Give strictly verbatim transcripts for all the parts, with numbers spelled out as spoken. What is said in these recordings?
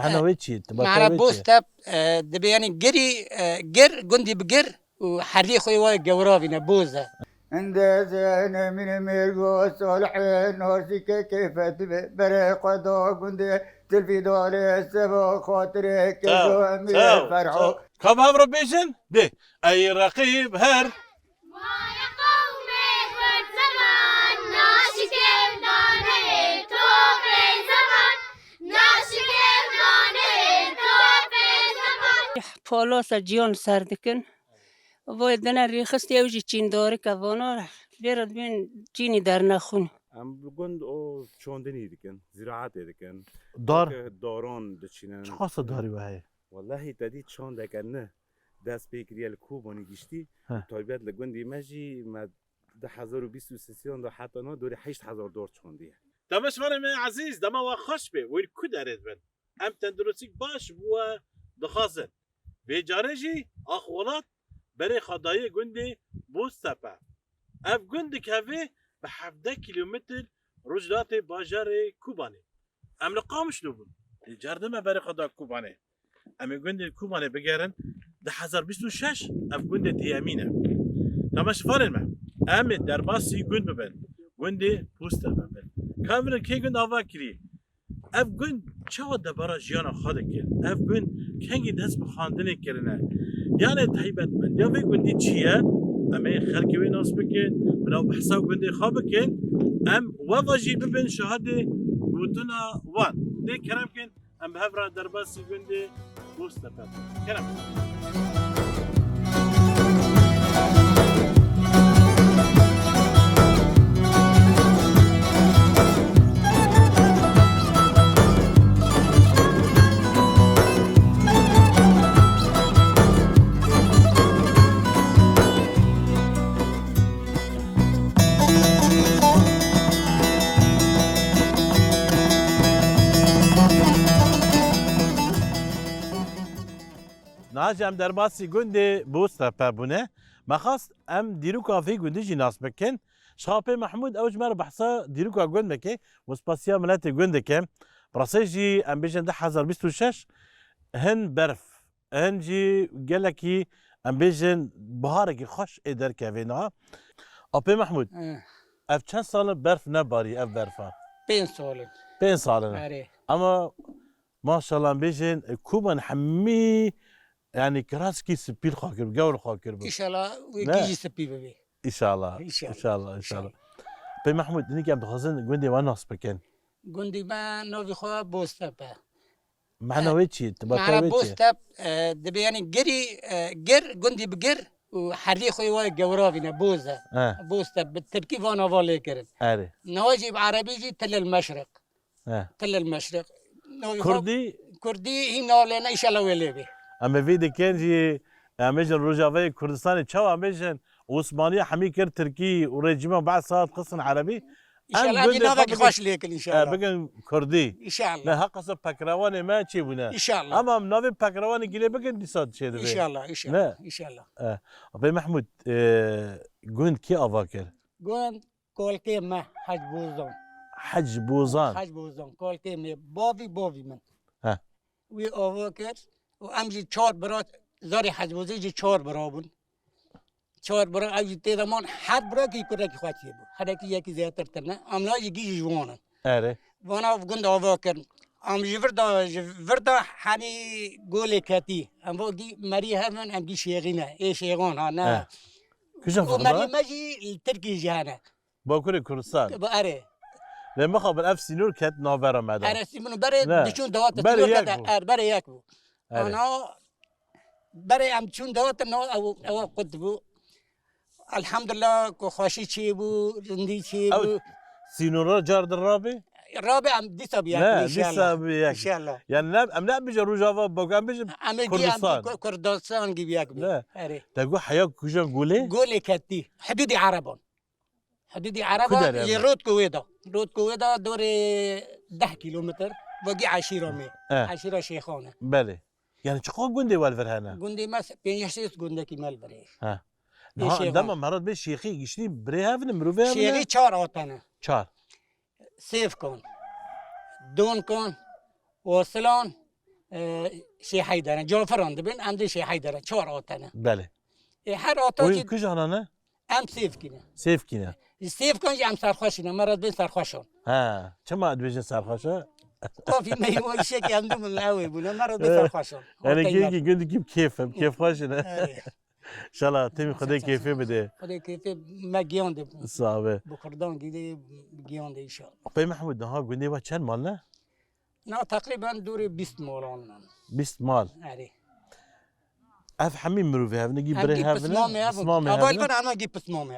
Hena wê çi? Ti bata Mehra wê çi? Boztep, e, dibe yani girî, e, gir, gundî bi gir û herî xwe wa gewravîne, boz e. Endezene min mirgo solhe nasike keyfet be bere qada gunde tilvi dare seba xatirê kezo emir ferho. Ka bi hev re bêjin? Dê. Ey reqîb her. Maya qewmê Kurd zeman, naşikêv daneyê topê zeman, naşikêv daneyê topê zeman. Polosa ciyon ser dikin. Voy dine rîxist ew jî çîndorik e, vono vêre dibên çînî dernexûn. Em bi gund o çondinî dikin, zîraetê dikin. Dar? Weke daran diçînin. Çiqasa darî we heye? Wellahî te dî çandeke ne dest pê kiriye li Kobanî giştî. Heh. Taybet li gundî me jî me du hezar û bîst û sêyan de heta niha dorê heşt hezar dar çandiye. Temaşevanê me ezîz, dema we xweş be, wî ku derê dibin. Em tenduristîk baş bi we dixwazin. Vê carê jî Axwelat berê xwe dayê gundê Boztepe. Ev gund dikeve bi hevdeh kîlometr rojhilatê bajarê Kobanê. Em li Qamişlo bûn. Lê carê din me berê xwe da Kobanê. Em ê gundê Kobanê bigerin. Du hezar bîst û şeş ev gundê dêyemîn e. Temaşevanên me, em ê derbasî gund bibin. Gundê Boztepe bibin. Ka em bibin kê gund ava kirî. Ev gund çawa debara jiyana xwe dikir? Ev gund kengî dest bi xwendinê kirine? Yanê taybetmendiya vê gundî çi ye? Em ê xelkê wê nas bikin, bi nav behsa gundê xwe bikin. Em we ve jî bibin şahidê gotina wan. Dê kerem kin, em bi hev re derbasî gundê Boztepe bikin. Kerem. Niha jî em derbasî gundê Boztepe bûne. Me xwest em dîroka vê gundî jî nas bikin. Şixapê Mehmûd ew ji me re behsa dîroka gund dike û spasiya miletê gund dike. Bi rastî jî em bêjin du hezar bîst û şeş hin berf, hin jî gelekî em bêjin biharekî xweş ê derkevê niha. Apê Mehmûd, Eh, ev çend sal in berf nebarî ev berfa? Pênc sal in. Pênc sal in. Erê. Ama maşallah em bêjin, e, Koban hemî, yani kiraskî spî li xwe kiribû, gewr li xwe kiribû. Înşallah wê Ne? gî jî spî bibê. Înşallah. Înşallah. Înşallah, înşallah. Înşallah. Pê Mehmûd, hinek em dixwazin gundê we nas bikin. Gundê me navê xwe Boztepe. Mehna wê çi ye? Ti bata Mehna wê çi ye? Boztep, e, dibe yani girî, e, gir, gundî bi gir û herî xwe wa gewravîne, boz e. He. Boztep, bi tirkî van ava lê kirin. Erê. Niha jî bi erebî jî Tel el Meşriq. He. Tel el Meşriq. Navê xwe Kurdî? Kurdî hîn nalêne, înşallah wê lê bê. Em ê vê dikin jî, em ê ji Rojavayê Kurdistanê çawa em ê jin Osmaniya hemî kir Tirkî û rejîma Be'sa hat xistin Erebî. Em Înşallah gundê jî navekî xwe xweş lê kin, e, înşallah. Bikin Kurdî. Înşallah. Ne, heqasa pekrewanê me çêbûne. Înşallah. Ama em navê pekrewanê gilê bikin dîsa çêdibe. Înşallah, înşallah. Ne? Înşallah. E, Apê Mehmûd, e, gund kê ava kir? Gund Kolkê me, Hec Bozan. Hec Bozan. Hec Bozan, kolkê me, bavî, bavî min. He. Wî ava kir û em jî çar bira, zarê Hec Bozê jî çar bira bûn. Çar bira, ew jî tê de man, her birakî kurekî xwe çêbû. Herekî yekî zêdetir tune. Em na jî gî jî ji wan in. Erê. Vana gund ava kir. Em ji vir de, ji vir de henî golê ketî. Em va gî merî hev in, em gî şêxî ne. Ê şêxan ha, ne. He. Kîjan Û merî me jî li Tirkî jî hene. Bakurê Kurdistan. Ba erê. Lê mixabin ev sînor ket navbera me de. Erê sînor berê Ne. diçûn dawat Berê sînor yek ket bû. er, berê yek bû. Erê. Ana berê em çûn dawat no ew, ew qut bû. Elhamdulillah ku xweşî çê bû, rindî çê Ew bû. sînora car di rabê? Rabê em dîsa bi yek Ne, bû, înşallah. dîsa bi yek. Înşallah. Yani ne, em ne bêje Rojava bak, em bêje Em ê gî em Kurdistan. Ku-, Kurdistan gibi yek bû. Ne. Erê. Te got heya kujan gulê? Golê ketî. Hidûdî Ereban. Hidûdî Ereba Ku derê jê Ereba? Rotko wê da. Rotko wê da dorê deh kîlometr. Vagî eşîra me. Eh. Eşîra Şêxan e. Belê. Yani çiqa gundê we li vir hene? Gundê me se-, pêncî şêst gundekî me li vir e. Ha. Ê Niha Şêxan. dema merat bê şêxî giştî birê hev ne, mirovê hev ne? Şêxî çar hatene. Çar. Sêvkan, Donkan, Osilan, e, Şêh Heyder in. Caferan dibin, em dê Şêh Heyder in. Çar ata ne. Belê. E, her ata Oyun jî kuj ana ne? Em Sêvkî ne. Sêvkî ne. Sêvkan jî em serxweşî ne. Me re dibên serxweşan. Ha, çima dibêjin serxweşa? Qafî me yê wan şek em dû min ew ê bûne. Me re dibên serxweşan. Yani Atey me. Kêkî gundî kî bi kêf, bi kêfxweş ne. Evet. İnşallah têmî Xwedê kêfê bide. Xwedê kêfê me giyan de. Sabe. Bi Kurdan gidê giyan de inşallah. Apey Mehmûd, niha gundê we çend mal ne? Na teqrîben dûrê bîst malan ne. Bîst mal. Erê. Ev hemî mirovê hevine, gî birê hevine, pismamê hevine. Pismamê hevine.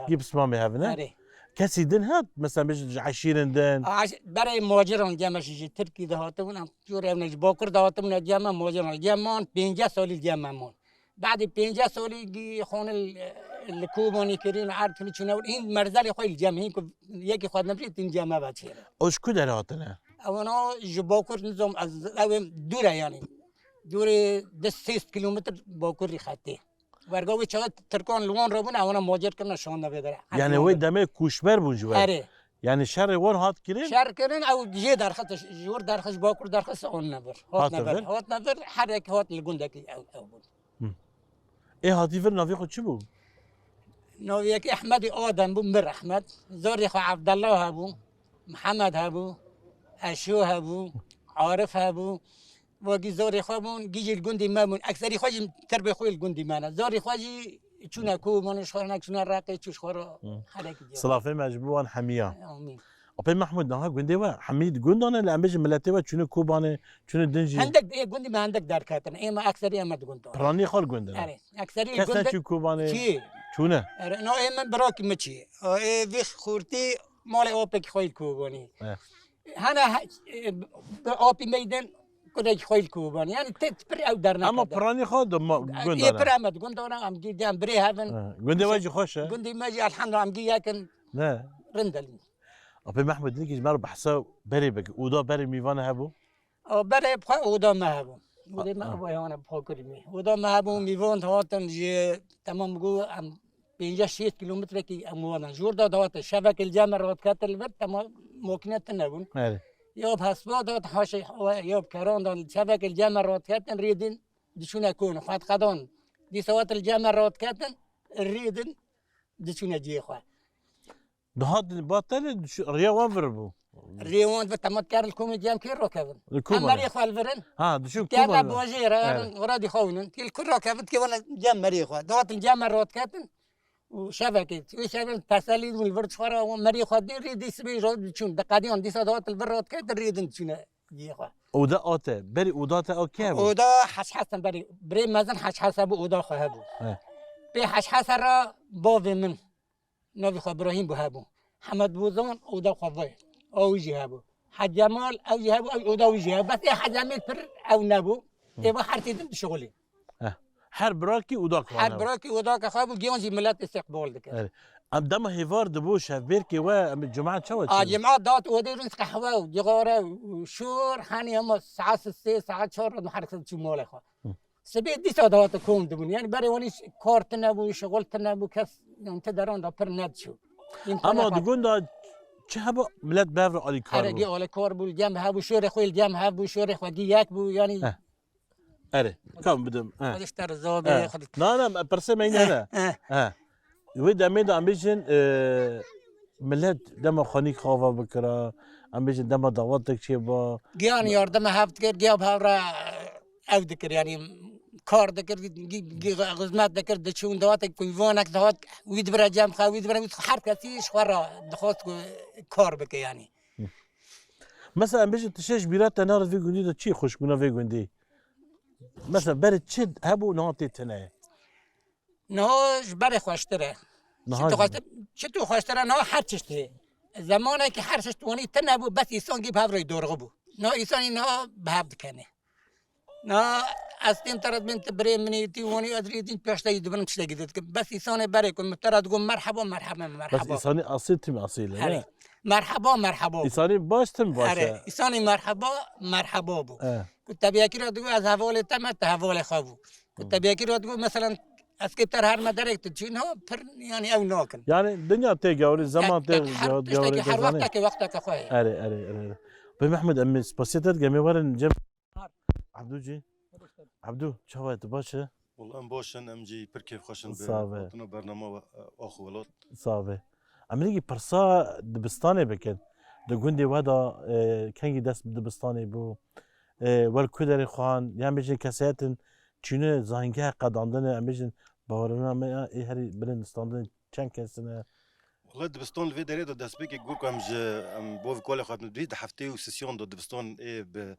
Gî pismamê hevine. Erê. Kesî din hat, mesela bêjin ji eşîrin din. Berê muhaciran geme ji Tirkî de hatibûn, em jor evne ji Bakur de hatibûn, geme muhaciran, geman pênceh salî geme man. Badê pênceh salî gî xanil li Kobanî kirin, erd hilî çûne, hîn merzelê xwe li cem, hîn ku yekî xwe nebirî, tîn cem me ve çêre. O ji ku derê hatine? Ewana ji Bakur nizam, ez, ew ê dûr e yanî. Dûrê du sêst kilometr Bakurî xetê. Werga wê çaxê Tirkan li wan re bûn, ewana muhacir kirine şande vê dere. Yani wê demê kûçber bûn ji we? Erê. Yani şerê wan hat kirin? Şer kirin, ew jê derxist, ji wir derxist, ji Bakur derxist, hatine vir. Hatine vir. Hatine vir, her yek hat li gundekî ew, ew bûn. Ê hatî vir navê xwe çi bû? Navê yekî Ehmedî Adem bû, Mir Ehmed. Zorê xwe Evdela hebû, Mihemed hebû, Eşo hebû, Arif hebû. Wekî zorê xwe bûn, gî jî li gundî me bûn. Ekserî xwe jî terbê xwe li gundî me ne. Zorê xwe jî çûne Kobanê, ji xwe re çûne Reqê, çû ji xwe re herekî diye. Silafê me ji bo wan hemiya. Amîn. Apê Mehmûd, niha gundê we hemî di gundan e, li em bêjin miletê we çûne Kobanê, çûne din jî. Hendek, ê gundî me hendek derketin. Ê me ekserî em me di gundan. Piranî xwe li gundin. Erê, ekserî li gundin. Kes neçû Kobanê? Çi? Çûne. Erê, no ê min birakî min çi? Ê vî xurtî malê apekî xwe li Kobanî. Eh. Hene he-, e, bi apî meydin, kurekî xwe li Kobanî. Yani te pir ew dernek. Ama piranî xwe di ma-, gundana. Ê pir em di gundana, em gî diyan birê hevin. Ha, gundê we jî xweş e? Gundê me jî elhamdulillah, em gî yekin. Ne. Rindelî. Apê Mehmûd, dilekî ji me re behsa berê bike. Oda berê mîvana hebû? O berê bi xwe oda me hebû. Odê me, a, ev heywana bi xwe kirî me. Oda me hebû, mîvan hatin jî, temam bû, em pênceh şêst kîlometrekî em wan. Jor da dihate, şevek li cem me radiketin li vir, tema makîne tune bûn. Erê. Ya bi hespa da haşê, ya bi keran da şevek li cem me radiketin, rê din diçûne kon, xwe diqedan. Dîsa hat li cem me radiketin, rê din diçûne cihê xwe. Dihatin ba tenê, riya wan vir bû. Riya wan vir, tema diker li komê cem kê rakevin. Li komê. Em merê xwe li vir in. Ha, diçûn komê. Bajêr e, erin, radî xwe wînin. Tî li ku rakevin, tî wana cem merê xwe. Dihatin cem me radiketin. Û şevekê, wê şevên teselî dibûn li vir çixwe re, wan merê xwe dî, rê dî sibê ro diçûn. Diqediyan dîsa dihatin li vir radiketin, rê din diçûne cihê xwe. Oda ate, berî oda te a kê hebû? Oda Hec Hesen berî, birê mezin Hec Hesen bû, oda xwe hebû. He. Pê Hec Hesen re bavê min. Navê xwe Birahîm bû hebû. Hemed Bozan oda xwe vay. Ew jî hebû. Hec Cemal ew jî hebû, ew oda wî jî hebû. Bes ê Hec Emîr pir ew nebû. Hı. Ê va her tê din dişixulî. Heh. Her birakî oda xwe hebû. Her birakî oda xwe hebû, giyan jî milet îstiqbal dikir. Evet. Em dema hêvar dibû şevbêrkê we, em cuma çawa çi? A, cuma dat odê rûn qehwe û cixare û şor, hani ama saet sê, saet çar re her kes çû malê xwe. Hı. Sibê dîsa dihate kom dibûn. Yani berê wan îş kar tune bû, şixul tune bû, kes, yani, ti deran de pir nediçû. Ama di gunda çi hebû, milet bev re alîkar bû. Erê, gî alîkar bû, li cem hev bû, şorê xwe li cem hev bû, şorê xwe gî yek bû, yani. Heh. Erê, kam bidim. Heh. Xwedê ji te riza be, Xwedê. Na, na, pirsê me yine ne. Heh. Heh. Wê demê de em bêjin, e, milet dema xanîk xava bikira, em bêjin dema dawetek çêba. Giyan yardime hev dikir, giya bi hev re ew dikir, yani kar dikir, gi-, gi-, xizmet dikir, diçûn dawetek ku vanek dihat, wî dibire cem xwe, wî dibire, wî her kesî ji xwe re dixwest ku kar bike yani. Mesela em bêjin tiştê ji bîra te nare vê gundî de çi xweşbûna vê gundî? Mesela berê çi hebû niha tê tune ye? Niha ji berê xweştir e. Niha çi tu xweştir, çi tu xweştir e, niha her tişt heye. Zemanekî her tişt wanî tune bû, bes îsan gî bi hev re dorxî bû. Niha îsanî niha bi hev dikenê. Niha ez tên te re dibên tu birê min î, tî wanî ez rê din pêşte yî dibirim tiştekî dikim. Bes îsanê berê ku min te re digot merheba, merheba, merheba. Bes îsanî asîl tim asîl e, ne? Merheba, merheba bû. Îsanî baş tim baş e. Erê, îsanî merheba, merheba bû. E. Ku tebiyekî re digot ez hevalê te me, te hevalê xwe bû. Ku tebiyekî re digot, meselen, ez kê ter her me derek tu çîn ha, pir, yani ew nakin. Yani dinya tê gewrî, zeman tê gewrî. Her tiştekî her wextekê, wexteke xwe heye. Erê, erê, erê, erê. Bê Mehmed, em spasiya te dikim, em ê werin cem. Ebdû cî? Ebdû, çawa ye, tu baş e? Wala em baş in, em jî pir kêfxweş in bi Sağ be. Hatina bernama we, Ax û Welat. Sağ be. Em ê pirsa dibistanê bikin. Di gundê we de, e, kengî dest bi dibistanê bû? E, wer ku derê xwan, yan bêjin keseyetin çîne zangeh qedandine, em bêjin bawerina me ê herî bilind standin çend kes ne? Wala dibistan li vê derê de destpêkê gur ku em ji, em bo vî kolê xwe dibî di heftê û sesiyon de dibistan ê bi,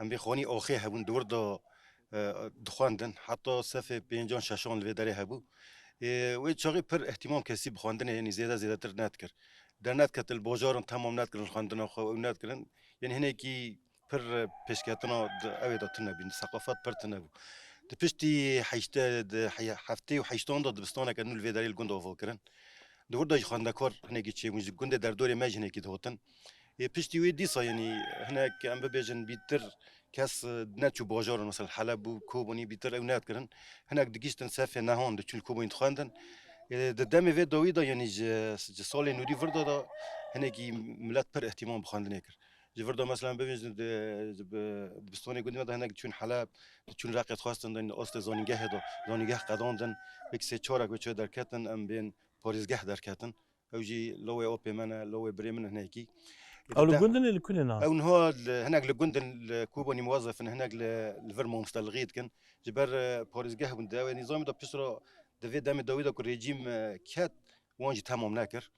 em bê xwanî axê hebûn di wir de, e, dixwendin. Heta sefê pêncan şeşan li vê derê hebû. Ê, wê çaxê pir ihtimam kesî bi xwendinê, yanî zêde zêdetir nedikir. Dernediketin li bajaran temam nedikirin xwendina xwe, ew nedikirin. Yanî hinekî pir, e, pêşketina di, ew ê de tune bîn, seqafet pir tune bû. Di piştî heşte, di he-, heftê û heştan de dibistaneke nû li vê derê li gund ava kirin. Di wir de jî xwendekar hinekî çêbûn, ji gundê derdorê me jî hinekî dihotin. Ê piştî wê dîsa, yanî hinek em bibêjin bîtir kes, e, neçû bajaran, mesela Heleb û Kobanî bîtir ew nedikirin. Hinek digihîştin sefê nehan diçûn Kobanî dixwendin. Ê, di demê vê dawî de, yanî ji, ji salê nûdî vir de, de hinekî milet pir ihtimam bi xwendinê kir. Ji vir de, mesela, bibêjin di, di, bi, dibistanê gundê me de hinek diçûn Heleb, diçûn Reqê dixwestin, di astê zanîngehê de, zanîngeh qedandin, wekî sê çarek wê çi derketin, em bên parêzgeh derketin. Ew jî lawê apê me ne, lawê birê min hinekî. Ew li gundin ê li kunê ne? Ew niha li, hinek li gundin li Kobanî muwezef in, hinek li, li vir mamostelixî dikin. Ji ber, e, parêzgeh bûn di ew ê nîzamê de pişt re di vê demê dawî de ku rejîm, e, ket, wan jî temam nekir.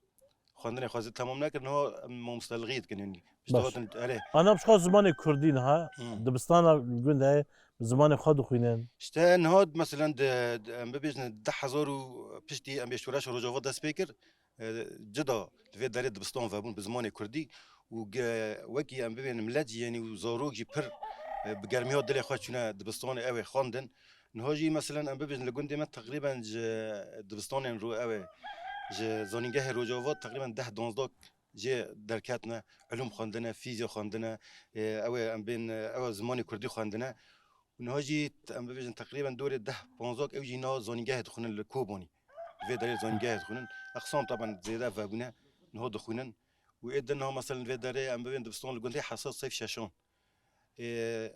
Xwendinê xwe zî temam nekir, niha mamostelixî dikin, yanî. Baş. Pişta hatin, erê. Ana pişta zimanê kurdî niha, Hmm. dibistana gund heye, bi zimanê xwe dixwînin. İşte niha, meselen, di, di, em bibêjin, di hezar û piştî em bê şoreşa Rojava dest pê kir, e, cida li vê derê dibistan vebûn bi zimanê kurdî û ge-, wekî em bibêjin, milet jî, yanî, û zarok jî pir, e, bi germiya dilê xwe çûne dibistanê, ew ê xwendin. Niha jî, meselen, em bibêjin, li gundê me teqrîben ji dibistanên ro-, ew ê, ji zanîngehê Rojava teqrîben deh duwazdeh jê derketine, ilûm xwendine, fîzya xwendine, ê, ew ê, em bên, ew ê zimanê kurdî xwendine. Û niha jî t-, em bibêjin teqrîben dorê deh panzdeh ew jî niha zanîngehê dixwînin li Kobanî. Vê derê zanîngehê dixwînin. Eqsam taban zêde vebûne, niha dixwînin. Û ê din niha, meselen, vê derê em bibên dibistan li gundê Hesad Seyf Şeşan. Ê,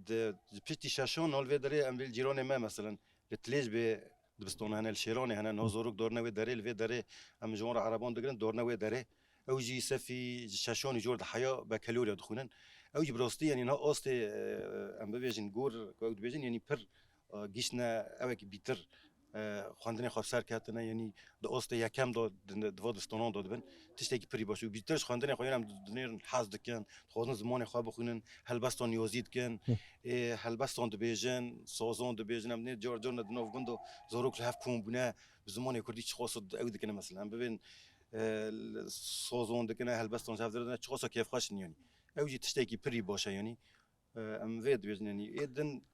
di, di piştî Şeşan, niha li vê derê em bê li cîranê me, meselen, li Tilêj bê dibistana hene, li Şêranê hene, niha zarok dorine wê derê, li vê derê em ji wan re ereban digirin, dorine wê derê. Ew jî sefî ji Şeşanî jor diheya Bekelorya dixwînin. Ew jî bi rastî, yanî niha astê, e, em bibêjin gor, ku ew dibêjin, yanî pir, e, giştine ewekî bîtir, e, xwendinê xwe bi ser ketine, yanî di astê yekem de di, di va dibistanan de dibin. Tiştekî pirî baş û bîtir ji xwendinê xwe yên em dinêrin hez dikin, dixwazin zimanê xwe bixwînin, helbestan yazî dikin. Hı. Ê, helbestan dibêjin, sazan dibêjin, em dinê car car ne di nav gund de zarok li hev kom bûne, bi zimanê kurdî çiqas ew dikine, mesela. Em bibên, e, sazan dikine, helbestan ji hev diredine, çiqas kêfxweş in, yanî. Ew jî tiştekî pirî baş e, yanî. E, em vê dibêjin, yanî. Ê din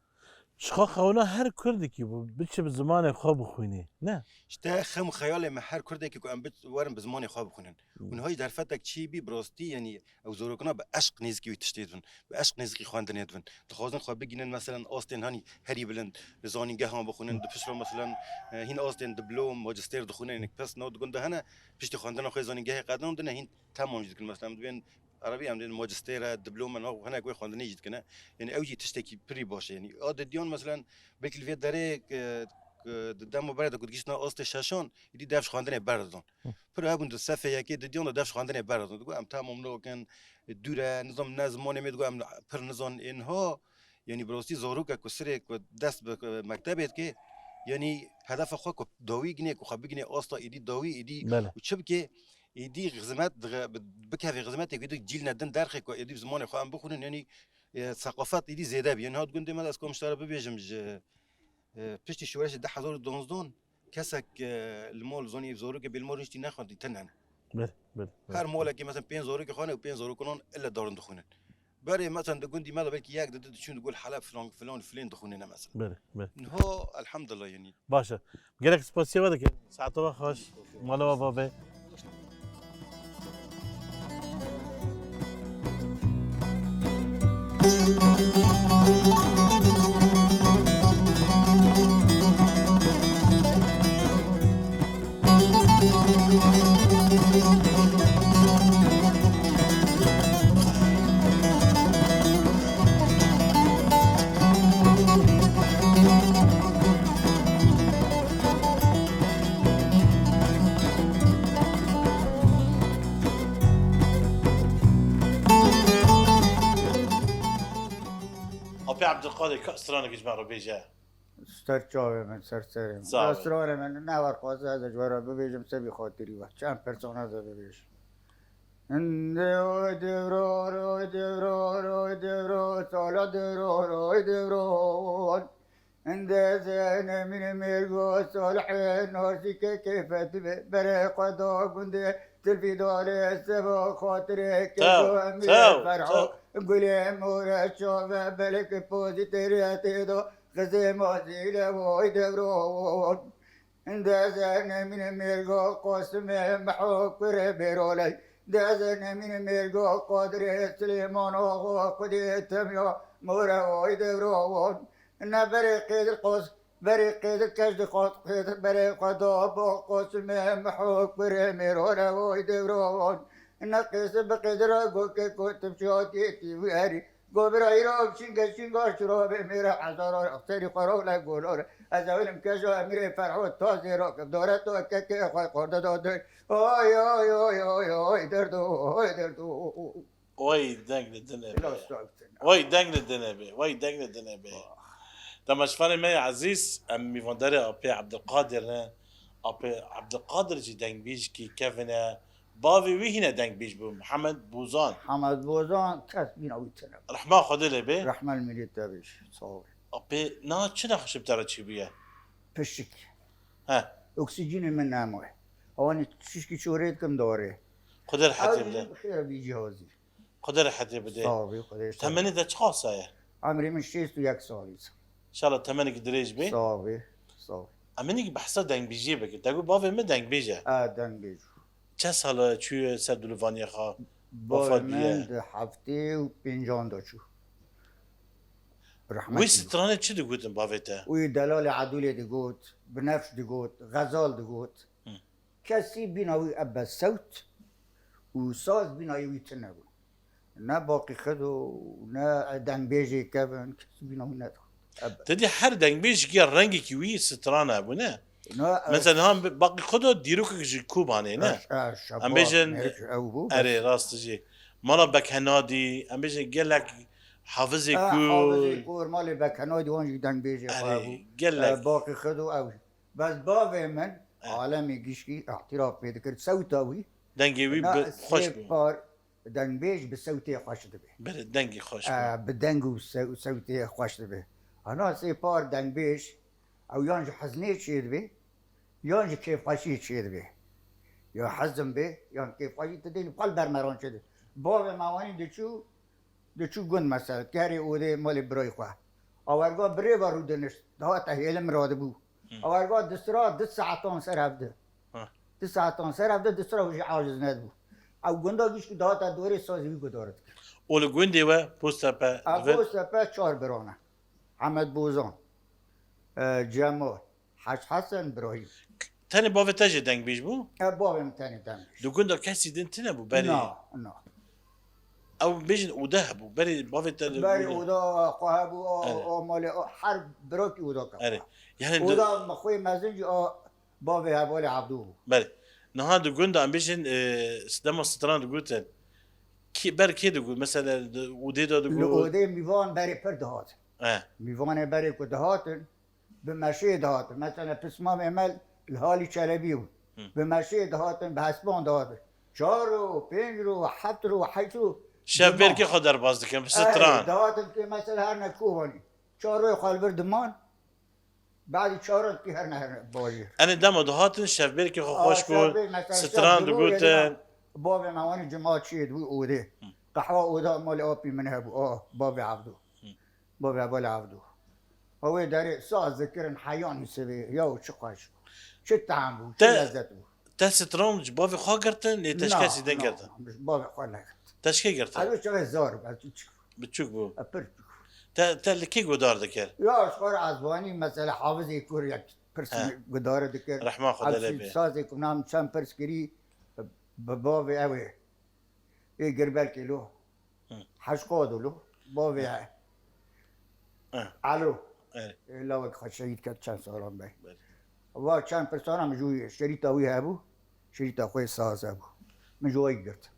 Çiqa xewna her kurdekî bû, biçe bi zimanê xwe bixwînê, ne? İşte xem xeyalê me her kurdekî ku em bi-, werin bi zimanê xwe bixwînin. Hmm. Û niha jî derfetek çî bî, bi rastî, yanî, ew zarokina bi eşq nêzikî wî tiştê dibin. Bi eşq nêzikî xwendinê dibin. Dixwazin xwe bigînin, meselen, astên hanî herî bilind li zanîngehan bixwînin, di pişt re, meselen, e, hîn astên diplom, majistêr dixwînin, hinek pes nav di gund de hene, piştî xwendina xwe zanîngehê qedandine, hîn temam jî dikin. Meselen, em dibên erebî, em dibên majistêr e, diplom e, nav hinek wê xwendinê jî dikine. Yanî ew jî tiştekî pirî baş e. Yanî a didiyan, meselen, belkî li vê derê, e, e, di dema berê de ku digihîştine astê şeşan, êdî dev ji xwendinê berdidan. Hı. Pir hebûn di sefê yekê didiyan de dev ji xwendinê berdidan. Digot, em temam nakin, dûr e, nizam ne zimanê me, digot, em pir nizan ê niha. Yanî bi rastî zarokek ku sirê ku dest bi, e, mektebê dike, yanî hedefa xwe ku dawî gine, ku xwe bigine asta êdî dawî êdî Bele. Û çi bike, êdî xizmet dixe-, bi-, bikeve xizmetê ku êdî cîl ne din derxê ku êdî bi zimanê xwe em bixwînin, yanî, e, seqafet êdî zêde bî. Yanî hat gundê me de ez kom ji te re bibêjim ji, e, piştî şoreşê du hezar û duwazdeh kesek, e, li mal zanî zarokê bê li mal rûniştî nexwendî tune ne. Belê, belê, belê. Her malekê, mesela, pênc zarokê xwe hene û pênc zarokan ile darin dixwînin. Berê, mesela, di gundî me de belkî yek di du diçûn digul Heleb filan, filan, filên dixwînine, mesela. Belê, belê. Niha, elhamdulillah, yanî. Baş e. Gelek spasiya we dikin. Saeta we xweş. Mala we bavê. Pê Ebdulkadir, ka stranekî ji me re bêje. Ser çavê min, ser serê min. Sağ ol. Stranê min ne wer xwest ez ji we re bibêjim, sebî xatirî we. Çend persona ez ê bibêjim. Hinde oy devro, oy devro, oy devro, sala devro, oy devro. Hinde zene min mêrgo salihê nasîke keyfet be. Berê xwe da gundê tilvî dale seba xatirê Tev, kezo emîrê tev, ferho. Tev. Gulê more çave belek pozî têrê tê do. Xizê mazî le oy devro. Dezene min mêrgo Qosimê Miho kurê Bêroley. Dezene min mêrgo Qadirê Silêman oxo Xwedê temya more oy devro. Ne berê qêdir qos, berê qêdir keş di qos, qêdir berê xwe da bo Qosimê Miho kurê Mêrole oy devro. Ne qêsir bi qêdir a goke kotim şatiyê tî wî herî. Govira îro çinge çinga şirove mêre hezara serî xwe rewle golore. Ez ewlim keja emîrê Ferho ta zêro kevdore to kekê xwe xorde da doy. Oy, oy, oy, oy, oy, derdo, oy, derdo. Oy, deng li dinê be. Oy, deng li dinê be. Oy, deng li dinê be. Temaşevanê me yê ezîz, em mîvandarê Apê Ebdilqadir ne. Apê Ebdilqadir jî dengbêjikî kevin e. Bavê wî hîne dengbêj bû, Mihemed Bozan. Mihemed Bozan kes bîna wî tune. Rehma Xwedê lê bê. Rehma li mîrê te bê. Sağ ol. Apê, niha çi nexweşî bi te re çêbûye? Pişik. He. Oksîjînê min nemaye. Ewanî çişkî çorê dikim darê. Xwedê rehetê bide. Xêr bî cihazî. Xwedê rehetê bide. Sağ ol, Xwedê sağ ol. Temenê te çiqas e? Emrê min şêst û yek salî. Înşallah temenekî dirêj bê. Sağ ol, sağ ol. Em hinekî behsa dengbêjiyê bikin. Te got bavê min dengbêj e. E, dengbêj. Çend sal e çûye ser dûlivaniya xwe? Bavê wefat bûye. Min di heftê û pêncan de çû. Rehmetî. Wî stranê çi digotin bavê te? Wî delalê Edûlê digot, binefş digot, xezal digot. Hı. Kesî bîna wî ebe sewt û saz bîna wî tune bû. Ne baqî xido, ne dengbêjê kevin, kesî bîna wî nedigot. Ebe. Te dî her dengbêjekî ya rengekî wî stran hebû, ne? Mesela niha baqî xido dîrokek ji Kobanê, ne? Em bêjin, erê, rast jî. Mala Bekhenadî, em bêjin gelek Hafizê Kur. Hafizê Kur, malê Bekhenadî wan jî dengbêjê xwe hebû. Gelek. E, baqî xido ew. Bes bavê min, alemê gişkî îtiraf pê dikir. Sewta wî, dengê wî bi xweş bû. Sê par dengbêj bi sewtê xweş dibe. Belê, dengê xweş bû. E, bi deng û sew-, sewtê xweş dibe. Ana sê par dengbêj, ew yan ji hezinê çêdibe, yan ji kêfxweşiyê çêdibe. Ya hezin be, yan kêfxweşî, tu dênî xwe li ber meran çêdibe. Bavê me wanî diçû, Diçû gund mesela, kerê odê malê birayê xwe. Awerga birê ve rûdinişt, dihate hêlim radibû. Hı. Awerga disira du saetan ser hevdi. Hı. Du saetan ser hevdi, disira jî aciz nedibû. Ew gunda gişkî dihate dorê sazî wî guhdar dikir. Û li gundê we Postepe? A, Postepe çar birane. Hemed Bozan, e, Cemal, Hec Hesen, Birahîm. Tenê bavê te jê dengbêj bû? E, bavê min tenê dengbêj. Di gunda kesî din tune bû berê? Na, na. Ew bêjin ode hebû. Berê bavê te li Berê gundê oda xwe hebû, a, Erê. a malê, a, her birakî oda ke Erê. xwe. Yani di- Oda me xwê mezin jî a bavê hevalê Evdo bû. Berê. Niha di gunda em bêjin, e, dema stran digotin. Kê, ber kê digot? Mesela di odê de Li digot. odê mîvan berê pir dihat. E. Mîvanê berê ku dihatin, bi meşê dihatin. Mesela pismamê me li halî Çelebî bû. Hı. Bi meşê dihatin, bi hespan dihatin. Çar ro, pênc ro, heft ro, heşt ro. Şevbêrkê xwe derbas dikin, bi stran. Dihatin ki mesela her ne Kobanî. Çar royê xwe li vir diman. Badî çar ro ki her ne, her ne bajêr. Enê dema dihatin, şevbêrkê xwe xweş bû, stran digotin. Bavê me wanî cima çiyê dibû odê. Hı. Qehwa oda malê apî min hebû. A, bavê Evdo. Hı. Bavê hevalê Evdo. Ew ê derê saz dikirin heyanî sivê, ya çi xweş bû. Çi tehm bû, çi Te, lezet bû. te stran ji bavê xwe girtin, lê te ji Na, kesî din na, girtin? ji bavê xwe negirtin. Te ji kê girtin? Ez çaxê zar bû, ez çik. Biçûk bû. E, pir biçûk. Te, te li kê guhdar dikir? Ya, ji xwe re ez wanî, mesela Hafizê Kur yek pirs He. guhdar dikir. Rehma Xwedê lê bê. Sazê ku nam çend pirs kirî, bi bavê ew ê. Ê Girbelkê lo. Hı. Hej Qado lo. Bavê Hı. he. Hı. Elo. Evet. Ê lawek xwe şehîd ket çend salan be. Evet. Va çend pirsana min jû şerîta wî hebû. Şerîta xwe saz hebû. Min ji wî girt.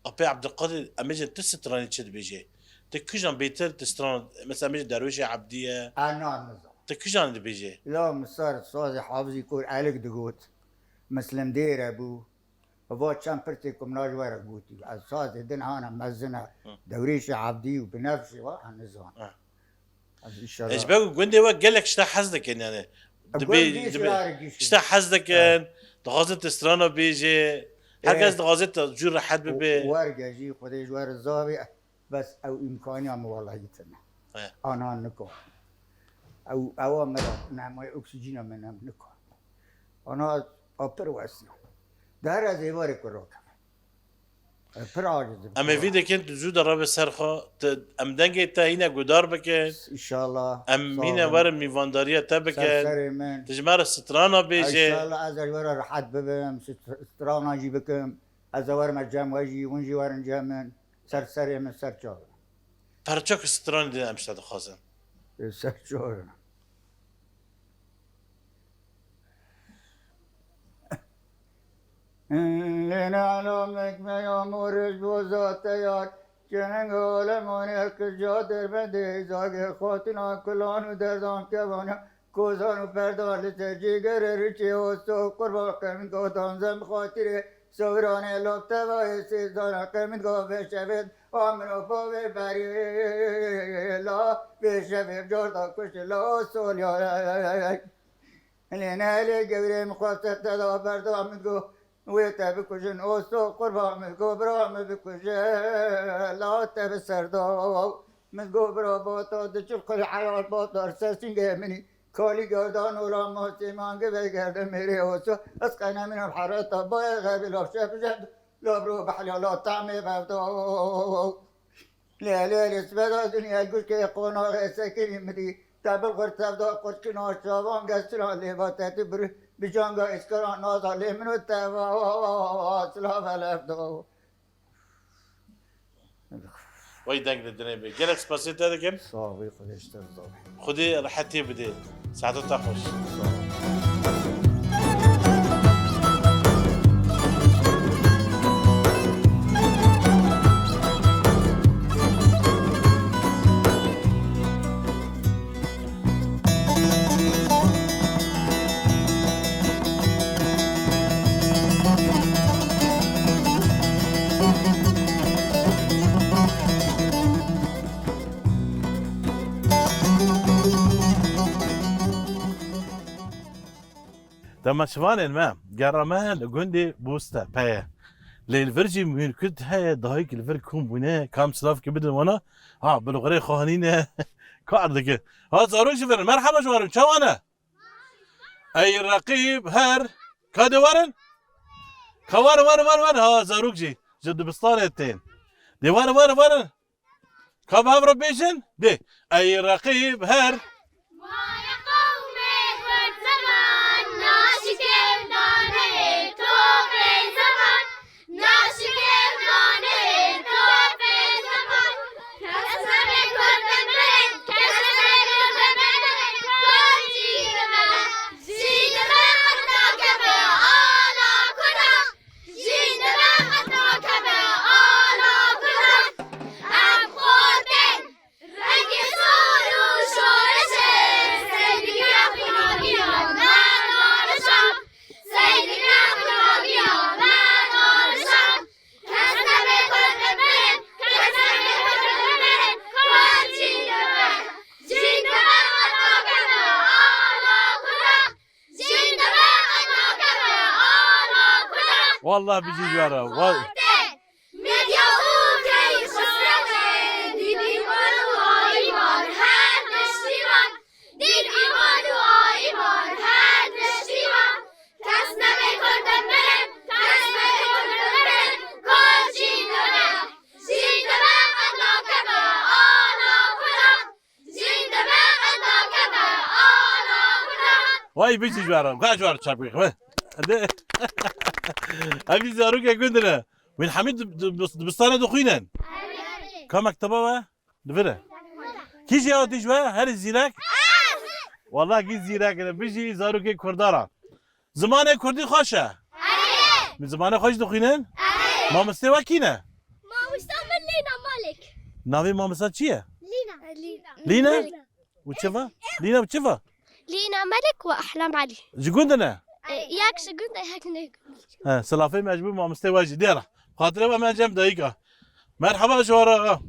Apê Ebdulkadir, em bêjin tu stranê çi dibêjê? Ti kijan bêtir ti stran, mesela, min jî Derwêşê Ebdî ye. Ez nan nizam. Ti kijan dibêjê? La min ser sazê Hafizî Kor Elik digot. Mislim Dêre bû. Va çend pirtê ku min ji we re gotî. Ez sazê din hana mezin e. Hı. Derwêşê Ebdî û Binefşê wa ez nizam. Hı. Ez inşallah. Ji ber ku gundê we gelek tişta hez dikin, yani. E, Dibê, gundê dibê, şiar giştin. Tişta hez dikin, Evet. dixwazin ti strana bêjê. Her kes Evet. dixwaze tu cû rehet bibe. Werge jî Xwedê ji we re zavê. Bes ew îmkaniya min welayi tune. He. Ana niko. Ew, ewa me re nehmayê oksîjîna me ne niko. Ana a pir westiya. Di her ez êvarê ku rakeve. E, pir aciz im. Em ê vî dikin tu zû de rebe ser xwe. Tu, em dengê te hîne guhdar bikin. Înşallah. Em Sağ hîne olun. werin mîvandariya te bikin. Ser serê min. Tu ji me re strana bêje. Înşallah ez ê ji we re rehet bibim. Str-, strana jî bikim. Ez ê werim cem we jî, hûn jî werin cem min. Ser serê min, ser çav. Perçek stranî de em ji te dixwazin. Ê, ser çav. Lê ne elamek me ya morij bo zate yar. Çenenga alemanê kija derbendê zagê xatina kulan û derdan kevana. Kozan û perdan li ser cîgerê riçê osto qurba qemin godan zem xatirê sewranê lop tevayê sêzdana qemin go vê şevê amino bavê berê la vê şevê carda kuşt la solya. Lê ne lê gewrê min xweste te da berda min go. Wê te bikujin, osto qurba min go, bira min bikuje, la te bi ser da. Min go, bira bata, diçil qulî heyal bata, ser singê minî. Kalî gerdan ola masê man gibi gerde mêrê osto. Ez qene min hereta bayê xebi la şef jed, la bro behla la tamê bevda. Lê lê lê sibeda dinya guşkê qonaxê sekirî mirî. Te bil xurt tevda qurçina şavan gesira lêva te tu bir bi canga êskara naza lê min û te va silav elef do. Wey deng de dinê be. Gelek spasiyê te dikim. Sağ ol, Xwedê ji te razî be. Xwedê rehetiyê bide. Saeta te xweş. Sağ ol. Temaşevanên me, gera me li gundê Bûstepe ye. Lê li vir jî mûrkut heye, dayik li vir kom bûne, kam silavkê bidin wana. Ha, bilxurê xwe hanîne kar dike. Ha, zarok jî verin. Merhaba ji warin, çawa ne? Ey reqîb her. Ka dê warin? Ka warin, warin, warin, warin. Ha, zarok jî ji dibistanê tên. Dê warin, warin, warin. Ka bi hev re bêjin? Dê. Ey reqîb her. Maya qewmê kurd zeman, naşikêv daneyê topê zeman, naşikêv daneyê topê zeman. Kes nebe kurd bimerin, kes nebe kurd bimerin, kurd jî dibe, jî dibe qet nakeve ala kurda. Jî dibe qet nakeve ala kurdan. Em xortên rengê sor û şoreşê Seydî Giraxî nagiya me nalişa. Seydî Giraxî nagiya me nalişa. Kes nebe kurd bimerin, kes nebe kurd bimerin, kurd jî dibe. Jî dibe qet nakeve ala kurdan. Jî dibe qet nakeve ala kurdan. Wallah bijî ji we re. Wal- Medya û key xisretê, dîn, îman û ayîman her piştî van. Dîn, îman û ayîman her piştî van. Kes nebe kurd bimerin, kes nebe kurd bimerin, kurd jî dibe. Jî dibe qet nakeve ala kurdan. Jî dibe qet nakeve ala kurdan. Vay bijî ji we re. Xwe ji we re çapik. Hadi. Evî zarokê gundine. Wîn hemî di, di, di, dibistanê dixwînin. Evet. Ka mekteba we? Li vir e. Kî jî hatî ji we? Herî zîrek? Wallah kî zîrek e. Bijî zarokê kurda re. Zimanê kurdî xweş e. Erê. Min zimanê xwe jî dixwînin? Erê. Mamostê we kî ne? Mamosta min Leyna Malik. Navê mamosta çi ye? Lîna. Lîna. Lîna? Û çi va? Lîna û çi va? Lîna Melek û Ehlam Elî. Ji gund ne? E, yek ji gund e, yek ne. He, silafê me ji bo mamostê we jî. Dêra. Xatirê we me cem dayika. Merhaba ji we re axa.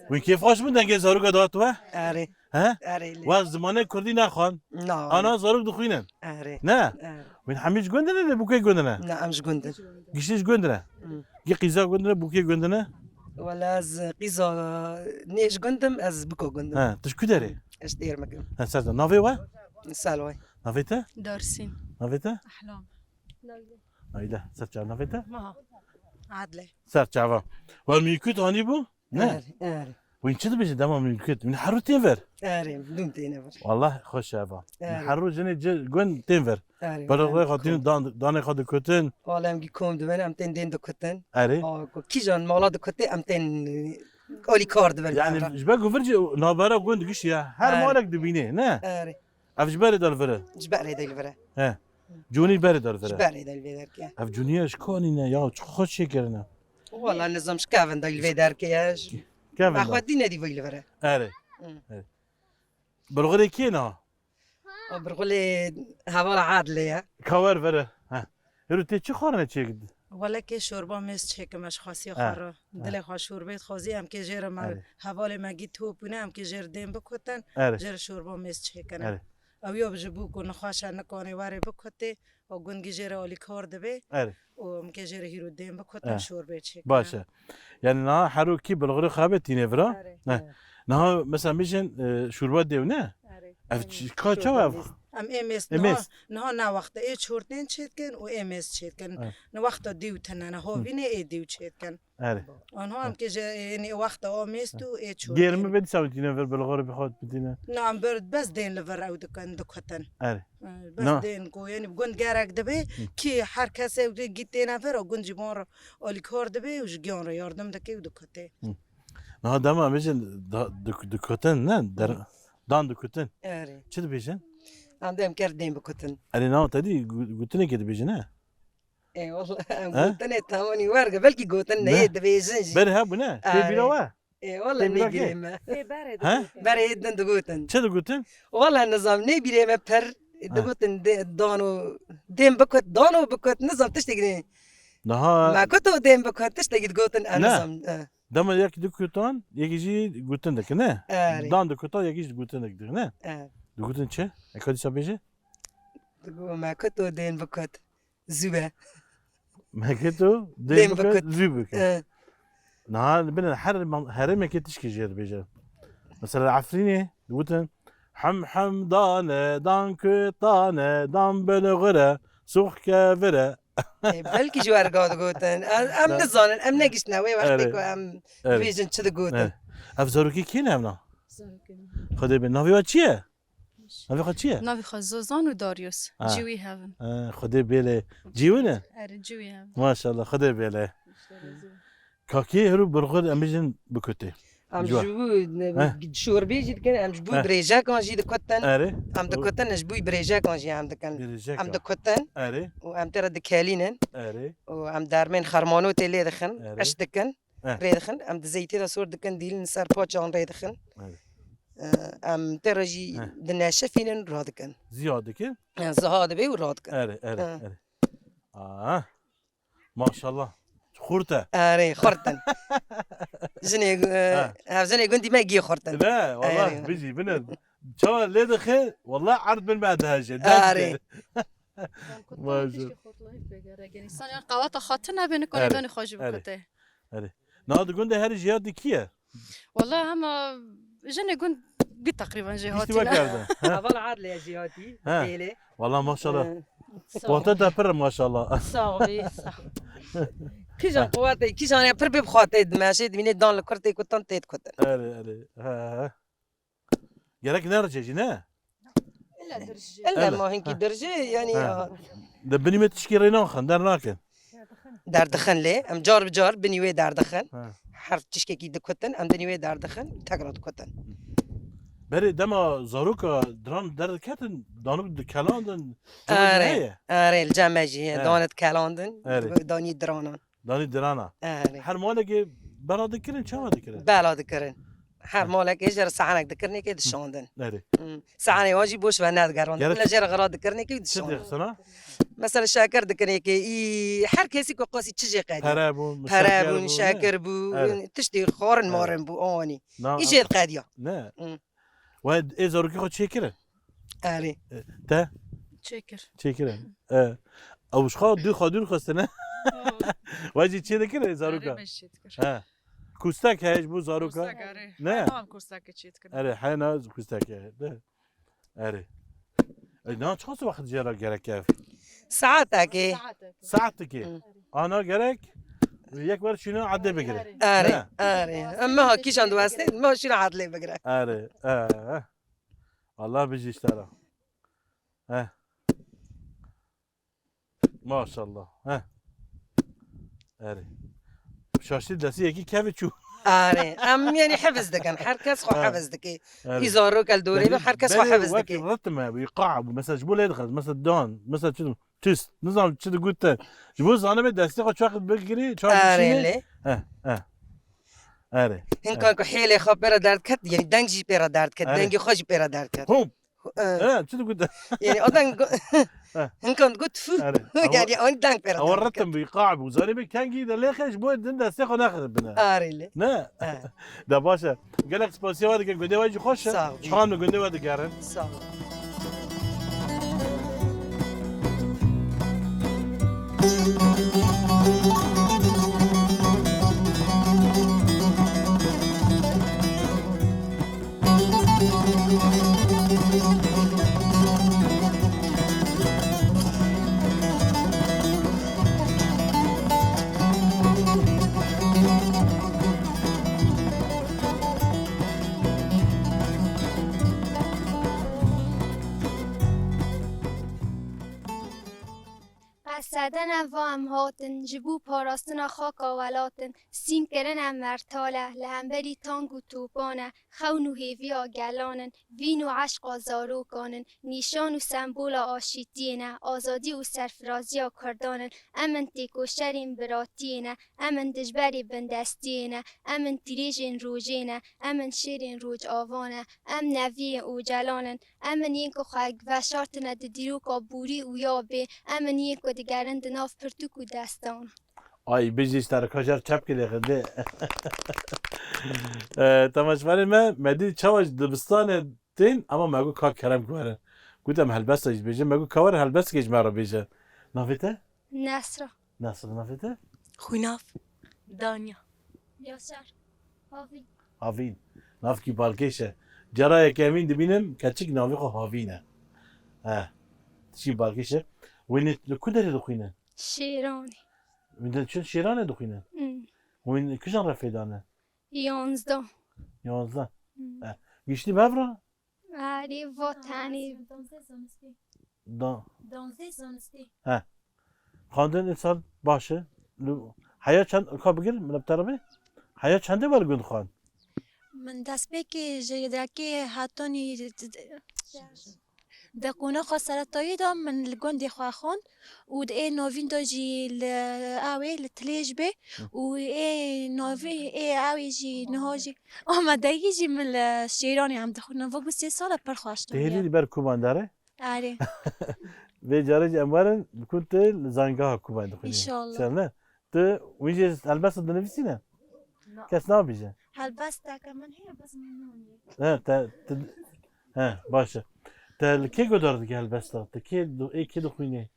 Wî kêfxweş bû dengê zaroka dihat we? Erê. He? Erê lê. We zimanê kurdî nexwan? Na. Ana zarok dixwînin? Erê. Ne? Erê. Wîn hemî ji gund ne, lê bûkê gund ne? Na, em ji gund in. Giştî ji gund ne? Hı. Gi qîza gund ne, bûkê gund ne? Wela ez qîza nê ji gund im, ez bûka gund im. He, tu ji ku derê? Ez Dêrmek im. He, ser navê we? Salway. Navê te? Darsîn. Navê te? Ehlam. Nayle. Ser çav navê te? Maha. Adle. Ser çava. Wer mîkût anî bû? Ne? Erê, erê. Wîn çi dibêje dema mîkût? Wîn herû tên ver? Erê, dûm têne ver. Wallah xweş e eva. Erê. Herû jinê ci gund tên ver. Erê. Bero rê xwe tîn dan, danê xwe dikutin. Wala em gî kom dibin, em tên dên dikutin. Erê. Aa, ku kîjan mala dikutê, em tên, e, alîkar dibin. Yani ji ber ku vir jî navbera gund gişiya, her malek dibînê, ne? Erê. Ev ji berê de li vir e? Ji berê de li vir e. He. Cûnî berê de li vir e? Ji berê de li vê derkê. Ev cûnî ji ku anîne ya, çi xweş çêkirine. Wala nizam ji kevin de li vê derkê ye. Kevin de. Xwe dîne dî vî li vir e. Erê. Hı. Erê. Bilxurê kê ne? O birxulê hevala Adlê ye. Ka wer vere. He. Hêro tê çi xwarine çêkit? Wele kê şorba mêz çêkim ez xwasiya xwe re. He. Dilê xwe şorbê dixwazî em kê jê re me hevalê me gî top bûne em kê jê re dên bikutin. Erê. Jê re şorba mêz çêkine. Erê. Ew ya ji bo ku nexweş e nikanê were bikutê. O gund gî jê re alîkar dibe. Erê. Û em kê jê re hîro dên bikutin şorbê çêkine. Baş e. Yani niha hero kî bilxurê xwe be tîne vira. Erê. Ne. Niha mesela mijin, e, şorba dêw ne? Erê. Ev çi, ka çawa ev? Em ê mêz niha, niha ne wexta ê çortên çêdikin û ê mêz çêdikin. Erê. Ne wexta dêw tine ne hovîne ê dêw çêdikin. Erê. Anha em kê jê, yani wexta o mêz tu ê çortên. Gêrmi be dîsa tîne vir bilxurê bi xwe bitîne. Na em bir bes dên li vir ew dikin dikutin. Erê. Bes dên ku, yani gund gerek dibe ki her kesê gî têne vir, o gund ji bon re alîkar dibe û ji giyan re yardim dike û dikute. Niha dema em bêjin da-, dik-, dikutin, ne? Der-, dan dikutin. Erê. Çi dibêjin? Em de em ker dên bikutin. Erê, niha te dî gu-, gutinekê dibêjin, ne? Ê, wala, em gotinê tewanî werge, belkî gotin neyê dibêjin jî. Berê hebû, ne? Tê bîra we? Ê, wala nêbîrê me. He? Berê din digotin. Çi digotin? Wala nizam, nêbîrê me per digotin, dano, dên bikut, dano bikut, nizam tiştekî ne. Niha me kuto dên bikut, tiştekî digotin, e, nizam, e. Dema yek dikutan, yekî jî gutin dikin, ne? Erê. Dan dikutan, yekî jî gutin dikin, ne? Erê. Digotin çi? Eka dîsa bêje? Digo me kuto dên bikut. Zû be. Meke tu dê bike, zû bike. Niha bine her man-, herêmekê tişkî jê dibêje. Mesela Efrînê digotin, hem hem dane, dan kutane, dan bele xure, suxke vire. Ê, belkî ji werga digotin. Em, em nizanin, em negiştine wê wextê ku em dibêjin çi digotin. Ev zarokî kî ne evna? Zarokî. Xwedê be, navê we çi ye? Navê xwe çi ye? Navê xwe Zozan û Darius. Ha. Cî wî hevin. Ha, Xwedê bêle. Cî wî ne? Erê, cî wî hevin. Maşallah, Xwedê bêle. Kakê hero birxwe em bijin bikutê. Em ji bo şorbê jî dikin, em ji bo birêjekan jî dikutin. Erê. Em dikutin, ji bo birêjekan jî em dikin. Birêjekan. Em dikutin. Erê. Û em tê re dikelînin. Erê. Û em dermên xermanotê lê dixin. Erê. Eş dikin. Rê dixin. Em di zeytê de sor dikin, dîlin ser paçan rê dixin. Erê. Em tê re jî dineşefînin, radikin. Ziya dikin? Ziha dibe û radikin. Erê, erê, erê. Aa, maşallah. Xurt e. Erê, xurt in. Jinê, e, ev jinê gundî me gî xurt in. Ne, wallah, erê, bijî, bine. Çawa lê dixe, wallah erd bin me diheje. Erê. Maşallah. Tişkî xurtlayî pê gerek. Yanî, însan ya qewata xwe tune bê, nikanî danî xwe jî bikute. Erê. Na di gundê herî jêhatî kî ye? Wala hema jinê gund gî teqrîben jêhatî ne. Giştî we kerde. Heval Adlê ye jêhatî. He. Wala maşallah. He. Sağ ol. Quweta te pir e maşallah. Sağ ol, sağ ol. Kîjan quwetê, kîjan ya pir bê bi xwe tê dimeşê, dimînê dan li kur tê kutin, tê dikutin. Erê, erê. He, he. Gerek nerice jî, ne? Îlle dirije. Îlle ma hinkî dirije, yanî. Ha. Di binî me tişkî rê naxin, dernakin. Derdixin lê, em car bi car binî wê derdixin. Ha. Her tişkekî dikutin, em binî wê derdixin, tekrar dikutin. Berê dema zaroka diran derdiketin, danûk dikelandin, cihê jî heye? Erê, li cem me jî heye, danê dikelandin, danî diranan. Danî dirana. Erê. Her malekê Bela dikirin, çawa dikirin? Bela dikirin. Her malekê jê re sahanek dikirin, yekê dişandin. Erê. Hmm. Sahanê wan jî boş ve nedigerandin. Gerek- Bila jê re xira dikirin, yekê Çi dişandin. Dixsana? Mesela şeker dikirin, yekê î, her kesî ku qasî çi jê qediya. Pere bûn, Pere şeker bûn, bûn, ne? Şeker bû, Erê. Tiştê xwarin Erê. Marin bû, anî. Na, Î jê qediya. Ne. Hmm. We ê zarokê xwe çêkirin? Erê. E, te? Çêkir. Çêkirin. E, ew ji xwe dû xwe dûr xwestine. We jî çê dikir ê zaroka? Erê, me jî çê dikir. He. Kustek heye ji bo zaroka? Kustek, erê. Ne? Tamam, kustek çê dikir. Erê, hena kustek heye. De. Erê. E, na çiqas wext jê re gerek ev? Saetekê. Saetekê. Hı. Ana gerek yek wer şîna edlê bigire. Erê, Ne? Erê. Em meha kîjan diwestê, meha şîna edlê bigire. Erê. E. Allah bijî ji te re. Heh. Maşallah. Heh. Erê. Şaştî destî yekî kevî çû. Erê. Em yanî hevis dikin. Her kes xwe Ha. hevis dike. Erê. Î zarok el dorê Yanî bin, her kes xwe belê hevis wek dike. Ritm e, îqa bû. Mesela ji bo lê dixwaz. Mesela dan. Mesela çi tust. Nizam çi digotin. Ji bo zanibê destê xwe çax bigirî, çax Erê bişînî. lê. Heh, heh. Erê. Hinkan ku hêlê xwe pê re derdket, yanî deng jî pê re derdket, Erê. Dengê xwe jî pê re derdket. Hop. Eh. Eh, çi digotin? Yanî o deng go-, Eh. hinkan got fu. Erê. Yanî o deng pê re Ew derdket. Ritim bû, îqa bû. Zanî bi kengî de lêxe ji bo din destê xwe nexiribine. Erê lê. Ne? Eh. De baş e. Gelek spasiya we dikin. Gundê we jî xweş e. Sağ ol. Çiqan li gundê we digerin. Sağ ol. Qesedene va em hatin, ji bo parastina xaka welatin, sîn kirine mertal e, li hemberî tang û topan e, xewn û hêviya gelan in, vîn û eşqa zarokan in, nîşan û sembola aşîtiyê ne, azadî û serfiraziya kurdan in, em in têkoşerên biratiyê ne, em in dijberê bindestiyê ne, em in tîrêjên rojê ne, em in şêrên rocavan e, em neviyên ocalan in, em in yên ku xwe veşartine di dîroka borî û yabê, em in yên ku digerin di nav pirtûk û destan. Ay, bijî ji te re kajar çepkê lê xindê. E, temaşevanên me, me dî çawa ji dibistanê tên, ama me got ka kerem ku werin. Got em helbesta jî dibêjin, me got ka werin helbestekê ji me re bêjin. Navê te? Nesra. Nesra, navê te? Xwînav. Danya. Yaşar. Havîn. Havîn. Navkî balkêş e. Cara yekemîn dibînim keçik navê xwe Havîn e. He. Tişkî balkêş e. Wî li ku derê dixwînin? Şêranê. Wî de çi Şêranê dixwînin? Hmm. Wî kijan re fêdane? Yanzdeh. Yanzdeh. Hmm. He. Giştî bev re? Erê, va tenê. Danzdeh zanistî. Da. Danzdeh zanistî. He. Xwendin îsal baş e. Lu-, heya çend, ka bigir, min bi te re bê? Heya çendê we li gund xwend? Min destpêkê ji yekê hetanî di, di, di, di qonaxa seretayî de min li gundê xwe xwend û di ê navîn de jî li ew ê li Tilêj bê Hı. û ê navî ê ew ê jî niha jî Amadeyî jî min li Şêranê em dixwînin. Vê ku sê sal e pir xweş Tê diye. Hêdî li ber Kuban dere? Erê. Vê carê jî em werin, bi ku tu li zanîngeha Kuban dixwînî. Înşallah. Ser ne? Tu wî jî helbesta dinivîsîne? Na. Kes nabêje? Helbesteke min heye, bes min naniye. He, te, tu, he, baş e. Te li kê godar dike helbesta? Tu kê du-, ê kê dixwînî?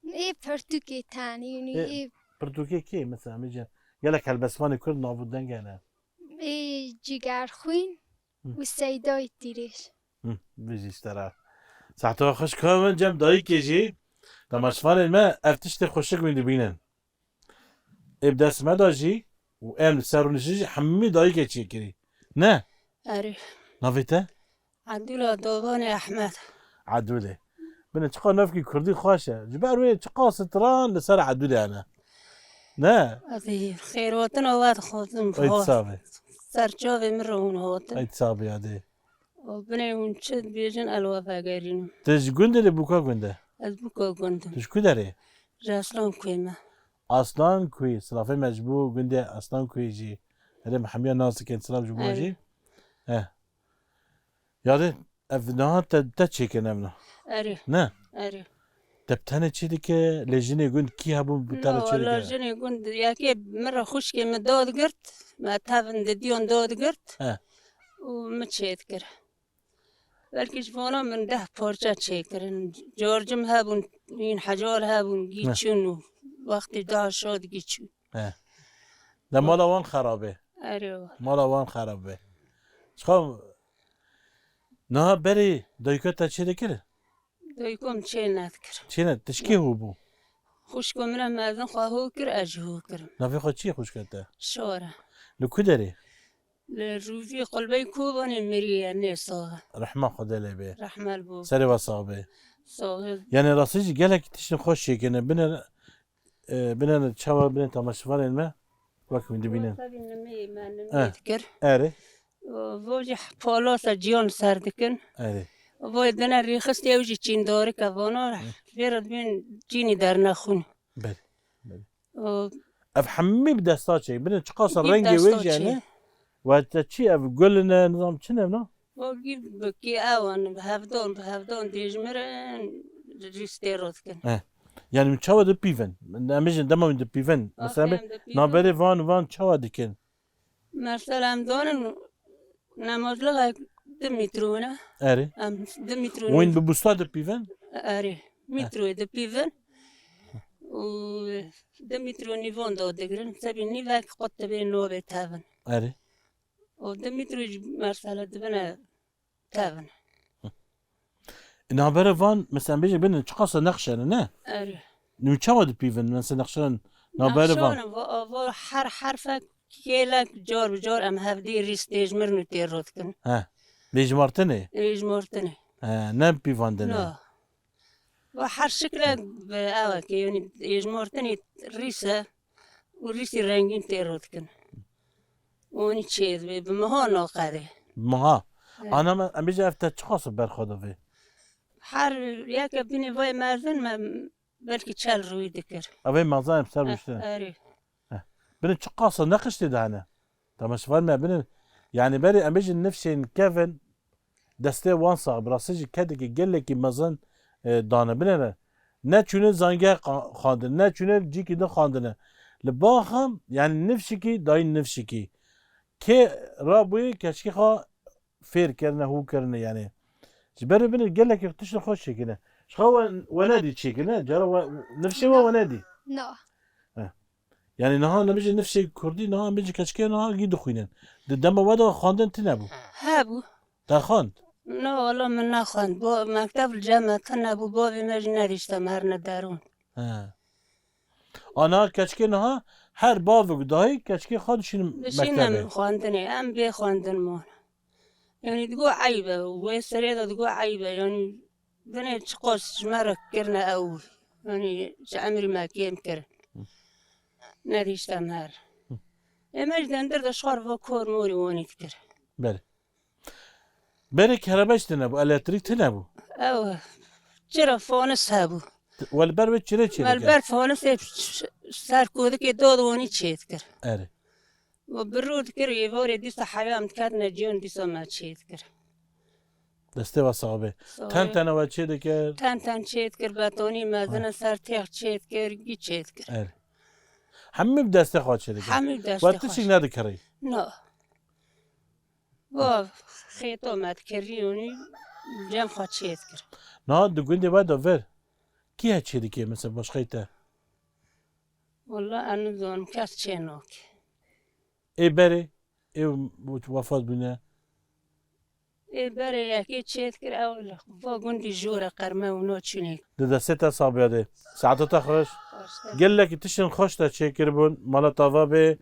Ê pirtûkê tenê, yanî Ê, ê pirtûkê kê? Mesela, em bêjin, gelek helbestvanê Kurd nav û deng hene. Ê Cigerxwîn Hı. û Seydayê Tîrêj. Hı, bijî ji te re. Saeta xweş ka min cem dayikê jî. Temaşevanên me ev tiştê xweşik wî dibînin. Ê bi dest me de jî û em li ser rûniştî jî hemî dayikê çêkirî. Ne? Erê. Navê te? Edûla Doganê Ehmed. Edûlê. Binê çiqa navkî kurdî xweş e. Ji ber wê çiqa stran li ser Edûlê hene. Ne? Ez ê xêrhatina we dixwazim. Ey sabê. Ser çavê min re hûn hatin. Ey sabê ya dê. Û binê hûn çi dibêjin, ez we vegerînim. Tu ji gundê lê bûka gund e? Ez bûka gund im. Tu ji ku derê? Ji Eslan kuê me. Aslan Kuy, silafê me ji bo gundê Aslan Kuy jî. Herê me hemiya nas dikin, silav ji bo jî. He. Yarê, ev niha te, te çêkin ev na? Erê. Ne? Erê. Te bi tenê çê dike, lê jinê gund kî hebûn bi te re çê dike? Wala jinê gund, yekê min re xwişkê min dad girt, me tevin didiyan dad girt. He. Û min çê dikir. Belkî ji vana min deh parça çêkirin. Carcim hebûn, hîn hecar hebûn, gî çûn û wextê daha şad gî çûn. He. De mala wan xerab e. Erê wa. Mala wan xerab e. Çiqa niha berê dayika te çê dikir? Dayika min çê nedikir. Çê ne, tişkê hû bû? Xwişka min e mezin xwe hû kir, ez jî hû kirim. Navê xwe çi ye xwişka te? Şor e. Li ku derê? Li Rûvî Qulbey Kobanê miriye nê sax e. Rehma Xwedê lê bê. Rehme li bo. Serê we sax bê. Sax ol. Yani rastî jî gelek tiştên xweş çêkirine. Bine, e, bine çawa bine tamaşevanên me. Wek hûn dibînin. Tabii nimê me nimê dikir. Erê. Vo jî palasa ciyan ser dikin. Erê. Vo dine rêxist ew jî çîndarik e vana. Vê re dibên çînî dernexûn. Belê. Belê. Ev hemî bi desta çê. Bine çiqasa rengê wê jî hene. Werte çi ev gul ne, nizam çi ne na? Wagî bikî ewan bi hevdon, bi hevdon dêjmirin rîstê rot kin. He. Yani min çawa dipîvin? Em bêjin dema min dipîvin. Mesela naberê van, van çawa dikin? Mesela em donin nemazliga du mîtro ne. Erê. Em du mîtro. Wîn bi busta dipîvin? Erê. Mîtroyê dipîvin. Û du mîtro nîvan da digrin. Sebî nîvek qut dibê nobê tevin. Erê. Û du mîtroyê jî mesela dibine tevin. Nabere van, mesela bêjin binin çiqasa nexşene, ne? Erê. Nû çawa dipîvin, mesela nexşen nabere van? Nexşan, va, va her herfek kêlek car bi car em hevdî rîs têjmirin û têrot kin. He. Lêjmartinê? Lêjmartinê. He, ne pîvandinê? Na. Va her şikle bi ew e ke, yanî êjmartinê rîs e û rîsî rengîn tê rot kin. Onî çê dibê, bi miha naqedê. Bi miha? He. Ana me, em bêje ev te çiqas berxwe dibê? Her yeke bînê vay mezin me belkî çel rûyî dikir. Ev ê mezin em ser rûştin. Erê. Heh. Bine çiqasa neqiştê de hene. Temaşevan me bine. Yani berê em bêjin nifşên kevin destê wan sax bi rastî jî kedekî gelekî mezin, e, dane binêre. Ne çûne zangeh qa-, xwendin, ne çûne cîkî din xwendine. Li baxam, yani nifşikî, dayîn nifşikî. Kê rabûyê keçikê xwe fêr kirine, hû kirine yani. Ji ber binê gelekî tiştên xweş çêkine. Ji xwe we, we nedî çêkine, cara we, nifşê we we nedî. Na. He. Yani niha nebêje nifşê kurdî, niha bêje keçikê niha gî dixwînin. Di dema we de xwendin tine bû. Hebû. Te xwend? Na, wala min nexwend. Bo mekteb li cem me tune bû, bavê me jî nedîşte me herine derûn. He. Ana keçikê niha her bavik dayik keçikê xwe dişînin mektebê. Dişînin xwendinê, em bê xwendin mon. Yanî digo eyb e, wê serê de digo eyb e. Yanî binê çiqas ji me re kirine ew. Yanî ji emrî me kêm kir. Nedîşte me her. Ê me ji dendir de şar va kor morî wanî dikir. Belê. Berê kerebe jî tine bû, elektrîk tine bû. Ew, çira fanis hebû. T-, we li ber wê çirê çê dikir? Me li ber fanisê ş-, ser kodikê dad wanî çê dikir. Erê. Û bi rû dikir, êvarê dîsa heyam diketine ciyan dîsa me çê dikir. Destê we sax be. Sax be. Ten tene we çê dikir? Ten ten çê dikir, betonî mezin e, ser têx çê dikir, gî çê dikir. Erê. Hemî bi destê xwe çê dikir? Hemî bi destê xwe. We tişik nedikirî? Na. Wa xêto me dikirî, yanî cem xwe çê dikir. Niha di gundê we de vir kî ye çê dikê, mesela başqey te? Wala ez nizanim, kes çê nake. Ê berê, ê wefat bûne? Ê berê yekê çê dikir, ew li va gundî jor e, qerme û naçûnê. Di destê te sabiya de. Saeta te xweş. Xweş te. Gelekî tiştên xweş te çêkiribûn, mala te ava bê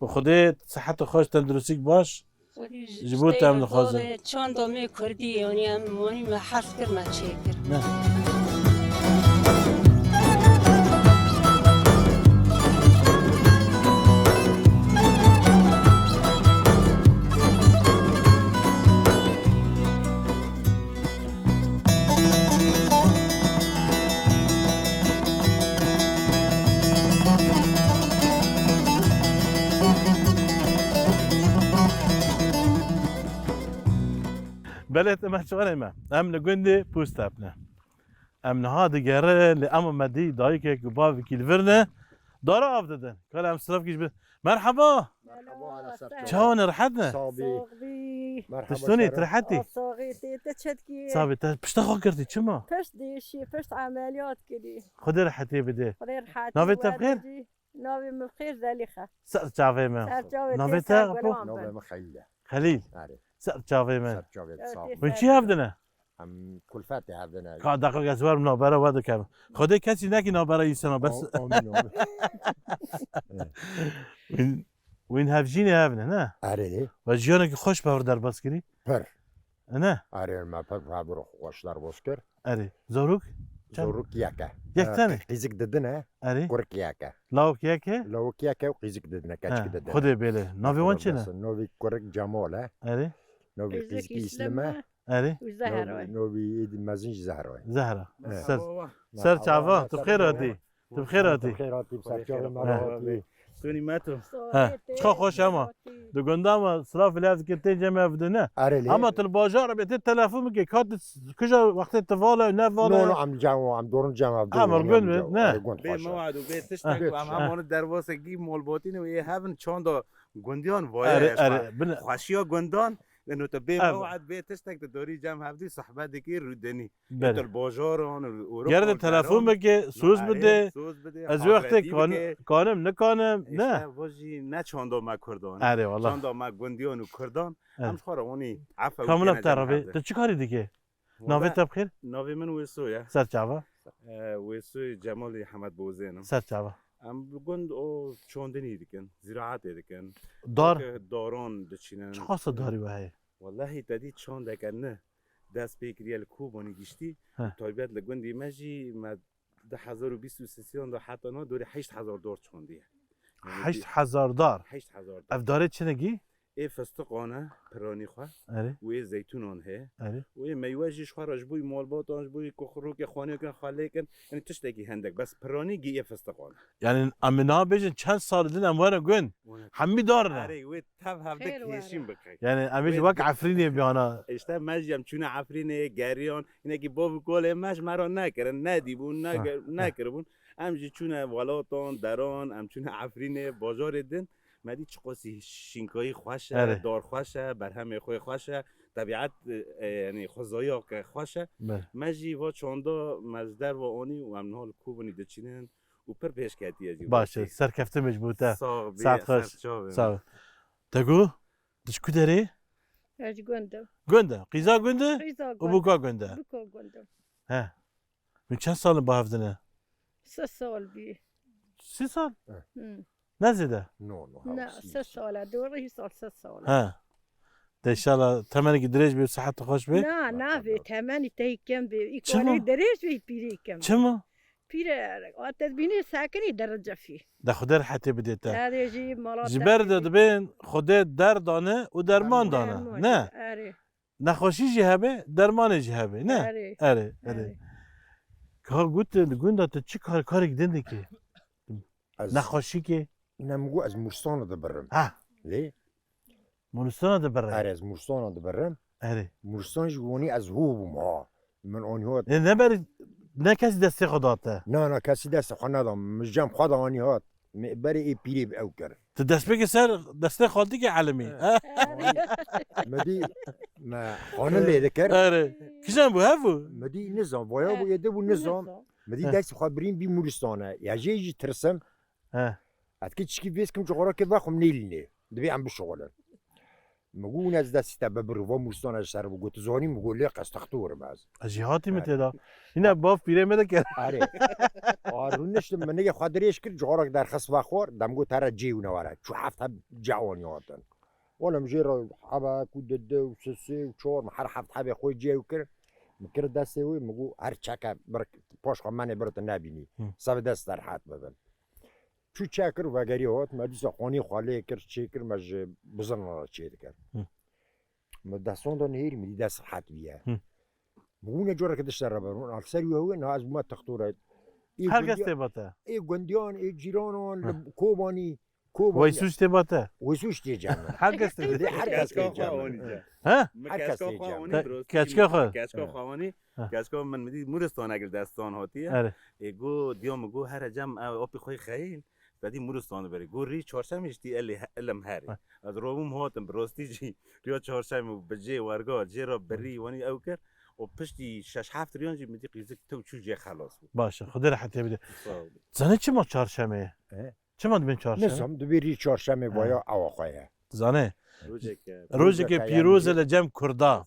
û Xwedê siheta xweş, tenduristîk baş. Xwedî ji bo te em dixwazin. Çanda me kurdî, yanî em wanî me hez kir, me çêkir. Ne. Belê te me çawanê me. Em li gundê Pûstep ne. Em niha digerin, lê ema me dî dayikek û bavekî li vir ne. Dara av didin. Kal em silav kî ji bi-, Merhaba. Merhaba, ala ser çawa. Çawa ne, rehet ne? Sax bî. Sax bî. Merhaba, Tiştonî, tu rehet î? Sax bî, tê te çetkî. Sax bî, te pişta xwe girtî, çima? Pişt dêşî, pişt emeliyat kirî. Xwedê rehetê bidê. Xwedê rehetî Navê te bi xêr? Navê min Xêr Zelîxe. Ser çavê me. Ser çavê Navê te te, Apo? Gulam Navê bin. Min Xelîl e. Xelîl. Erê. Ser çavê me. Ser çavê te, sax bî. Hûn çi hevdine? Em kulfetê hevdine. Ka deqek ez werim nabera we dikem. Xwedê kesî nekî nabera însana bes. Am-, amîn, amîn. Wîn, wîn hevjînê hevne, ne? Erê. We jiyanekî xweş bi hev derbas kirî? Pir. E, ne? Erê, me pir bi hev xweş derbas kir. Erê. Zarok? Çend? Zarok yek e. Yek E, tenê? Qîzik didin e. Erê. Kurik yek e. Lawik yek e? Lawik yek e û qîzik didin e, keçik didin e. Xwedê bêle. Navê wan çi ne? Navê kurik Cemal e. Erê. Navê qîzikî Îslim e. Erê. Û Zehra. Navê, navê êdî mezin jî Zehra ye. Zehra. He. Ser, Merhaba. Ser çava, tu xêr hatî. Tu bi xêr hatî. Tu bi xêr hatî, bi ser çavê me re hatî. Tûnî me tu. He, çiqa xweş e ma. Di gunda ma silav lez dikin, tên cem ev dine. Erê lê. Ama tu li bajar bê, tê telefon bike, ka tu kija wextê tu vala, ne vala. No, no, em cem, em dorin cem ev. Em gund ne? Bê mewad û bê tiştek, em hemû derbasek dî malbatî ne û ê hevin çanda gundiyan vaye. Erê, erê. Xweşiya gundan, eno te bê mewad, bê tiştek tu dorî cem hevdî sohbet dikî rûdenî. Belê. Êtir bajaran û Gere de telefon bike, soz bide. Soz bide, ez wextê hazretî kan-, bike. Kanim, nikanim, ne? Îşte, bu jî ne çanda me Kurdan. Erê, wallah. Çanda me gundiyan û Kurdan. Erê. Em ji xwe re onî efe û Kamil gene Efter cem Rabî, hevdî. Tu çi karî dike? Navê te bi xêr? Navê min Wêso ye. Ser çava? E, Wêsoyê Cemalê Hemed Bozên im. Ser çava? Em bi gund o çandinî dikin, zîraetê dikin. Dar? Weke daran diçînin. Çiqasa darî we heye? Wellahî te dî çandeke ne dest pê kiriye li Kobanî giştî. He. Taybet li gundî me jî me du hezar û bîst û sêyan de heta niha dorê heşt hezar dar çandiye. Yanî heşt hezar dar? Heşt hezar dar. Ev darê çi ne gî? Ê fistiqan e, piranî xwe. Erê. Û ê zeytûnan heye. Erê. Û ê meywe jî ji xwe re ji bo malbatan, ji bo kuxirokê xaniyokên xwe lê kin. Yanî tiştekî hindek. Bes piranî gî ê fistiqan e. Yanî em ê niha bêjin çend sal din em were gund. Were. Hemî dar ne. Erê, wê tev hevdek Xêr were. Hêşîn bike. Yanî em ê jî Wê wek de- Efrînê biyana. Îşte me jî em çûne Efrînê, geriyan. Hinekî bav û kalê me ji me re nekirin, nedîbûn, nege-, Ha, ha. nekiribûn. Em jî çûne welatan, deran, em çûne Efrînê, bajarê din. Me dî çiqasî şînkayî xweş e, Erê. dar xweş e, berhemê xwe xweş e, tebiat, e, yanî xwezayî ke xweş e. Belê. Me jî va çanda me ji derve anî û em niha li Kobanî diçînin û pir pêşketî ye jî Baş e, wextê. Serkeftin be ji bo te. Sax bî, Saet xweş. ser çavê Sağ min. ol. Te got, tu ji ku derê? Ez ji gund im. Gund e. Qîza gund e? Qîza Û gund buka e. gund e? Buka gund im. He. Min çend sal in bi hev dine? Sê sal bî. Sê sal? Hı. Ne zêde? No, no, Ne, hepsi. Sê sal e. Doğru hî sal, sê sal e. He. De inşallah temenekî dirêj bê, sihet xweş bê. Na, navê temenî tey kem bê. Çima? Îkolî dirêj bê, pîrê kem bê. Çima? Pîre, a te dibînî sekinî derece fî. De Xwedê rehetê bidê te. Erê jî mala Ji te ber de bidê. Dibên Xwedê derdane û derman dane. Derman, Ne? erê. Nexweşî jî hebe, dermanê jî hebe, ne? Erê. Erê, erê. Erê. Ka got, li gunda tu çi kar, karek din dikî? Ez Nexweşîkê? Ne, min got ez Mûristana dibirim. Ha. Lê? Mûristana dibirim. Erê, ez Mûristana dibirim. Erê. Mûristan jî wanî ez hû bûm ha. Min anî hat. E, ne berî, ne kesî destê xwe da te? Na, na, kesî destê xwe neda. Min cem xwe de anî hat. Me berê ê pîrê bi ew kir. Tu destpêkê ser destê xaltikê elimî, He. he? Me dî, me xanin lê dikir. Erê. Kijan bû, hev bû? Me dî nizam, vaya bû, He. êde bû nizam. Nizam. Me dî He. destê xwe birîn bî Mûristane. Ya jê jî tirsim. He. Ez dikê çikî vêz kim, cixara kê vexwim nêlînê. Dibê em bişixulin. Min got, hûn ez destî te bibir, va Mûristana ji ser bû. Got, tu zanî? Min got, lê qez textor im ez. Ez jî hatî min Erê. têda. Yine bav pîrê me de ker. Erê. A rûniştim, min nigê xwe dirêj kir, cixarek derxist vexwar, dem got, here cê wî ne were. Çû heft heb cewanî hatin. Olim jê re hebe ku dide û sisê û çor, min her heft hebê xwe cê ew kir. Min kir destê wî, min got, her çeke bir paş xwe menê bir tu nebînî. Hı. Sebe dest derhet bibin. Çû çekir vegerî hat, me dîsa xanî xwe lê kir, çêkir, me ji bizirna re çê dikir. Hı. Me destan da nêrî, min dî dest rehet bîye. Hı. Min wîne careke dişte re ber, hûn ser wî hewê, niha ez bûme textore. Ê Her kes gundiya-, tê bate. Ê gundiyan, ê cîranan, Hı. li Kobanî, Ku Weysûs tê ba te. Weysûs tê cem. Her kes tê. Her kes Keçka tê xwe cem. Anî ce. Ha? Min Her kes keçka tê xwe cem. Anî Te-, bi rastî keçka xwe. Keçka Ha. xwe anî. Ha. Keçka min, min dî Mûristan egil destan hatiye. Erê. Ê go, diya min go, here cem, ew apî xwe xeyîl. Te dî Mûristan berê. Go rî çarşemê jî tî elê he-, elem herê. Ha. Ez robûm hatim, bi rastî jî riya çarşemê û bi cê werga, cê re birî wanî ew kir. Û piştî şeş heft riyan jî min dî qîzik tew çû cê xelas bû. Baş e, Xwedê rehetê bide. Sağ ol. Zanî çima çarşemê ye? He? Çima dibên çarşemê? Nizam, dibê rî çarşemê Ha. vaya ewa xwe ye. Zanê. Rojeke. Rojeke Rojeke pîroz e yani. li cem Kurda.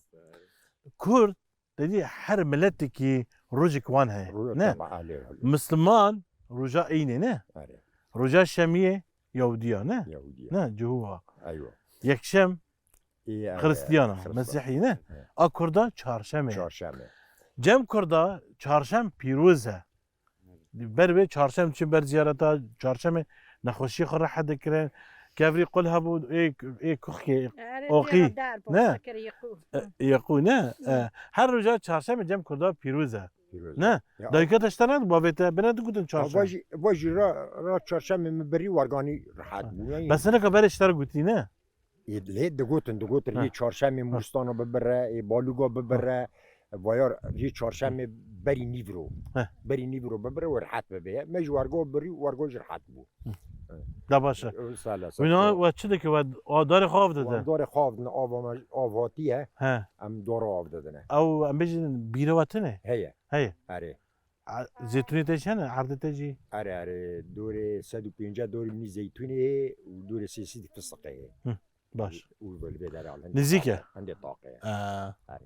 Kurd, dedî her miletekî rojek wan heye. Ro-, Ne? Tamam, alê, alê. Misliman roja eynê ne? Alê. Roja şemiyê Yahudiya ne? Yahudiya. Ne, Cihûva. Eywa. Yekşem Ê, alê, Xristiyana, Xristiyana. Mesîhî ne? He. A Kurda çarşemê. Çarşemê. Cem Kurda çarşem pîroz e. Ber vê çarşem çi ber ziyareta çarşemê nexweşiyê xwe rehet dikirin. Kevrî qul hebû, ê, ê kuxkê, Erê, oqî. têra der Ne? posta kir, yeqû. E, yeqû ne? E, her roja çarşemê cem Kurda pîroz e. Pîroz Ne? e. Ya, Dayika te ji te ne bavê te, bine digutin ya, çarşem. Vajî, vajî ra, ra çarşemê min birî werganî rehet bû. Yani Bes hineka berê ji te re gotî ne? Ê, lê digotin, digotin, Ha. yê çarşemê Ha. Mûristana bibire, ê, Balûga bibire, vayar yê çarşemê berî nîvro. Ha. Berî nîvro bibire û rehet bibe. Me ji wergo birî, wergo jî rehet bû. Da baş e. Wina we çi dike, we a darê xwe av dide? Wan darê xwe av didin, ava me, av hatiye. He. Em dara av didine. Ew, em bêjin bîra we tune? Heye. Heye. Erê. A, zeytûnê te jî hene, erdê te jî? Erê, erê, dorê sed û pêncî dorê min zeytûnê û dorê sê sed fisiqê. Hı, baş. Û, û li vê derê al hindê Nizîk e? taqê, hindê taqê. Ee, Erê.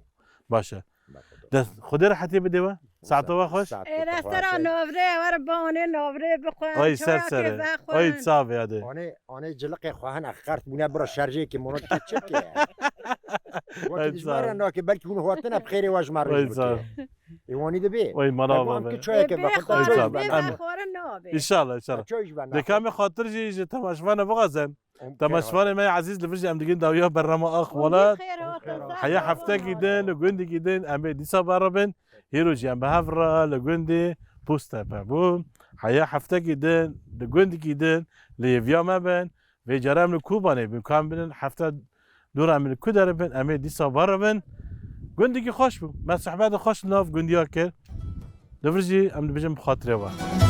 Baş e. Berxwe Dest, Xwedê rehetê bide we. Saeta we xweş. Saeta Ê, te restera xweş. Novrê, were banê novrê bixwin, Ay ser çayakê sere. vexwin. Ay çavê hadi. Anê, anê ciliqê xwe hene xert bûne bira şerjêkê mona keçikê. Wekî Ay dijmara sağ ol. nake, belkî hûn hatine bi xêrê we ji me re Ay jî sağ ol. bike. Ê, wanî dibê. Ay mala Ê, baba. Em tu çayeke Ê, bê vexwe, xwarin, çay ji bê bana. Em- vexwarin nabe. İnşallah, inşallah. Çay ji bana. Dê ka em xatir jî ji temaşvanê bixwazin. Em Temaşvanê me ezîz li vir jî em digin dawiya bernameya Ax Welat. Xêr hatin, Heya sağ ol. heftekî din, li gundikî din, em ê dîsa beribin. Hîro jî em bi hev re li gundê Postepe bûn. Heya heftekî din, li gundikî din, li hêviya me bin. Vê cara em li Kobanê bin, ka em binin hefte dûra em li ku deribin, em ê dîsa beribin. Gundikî xweş bû. Me sohbetê xweş li nav gundiya kir. Li vir jî em dibêjin bi xatirê we.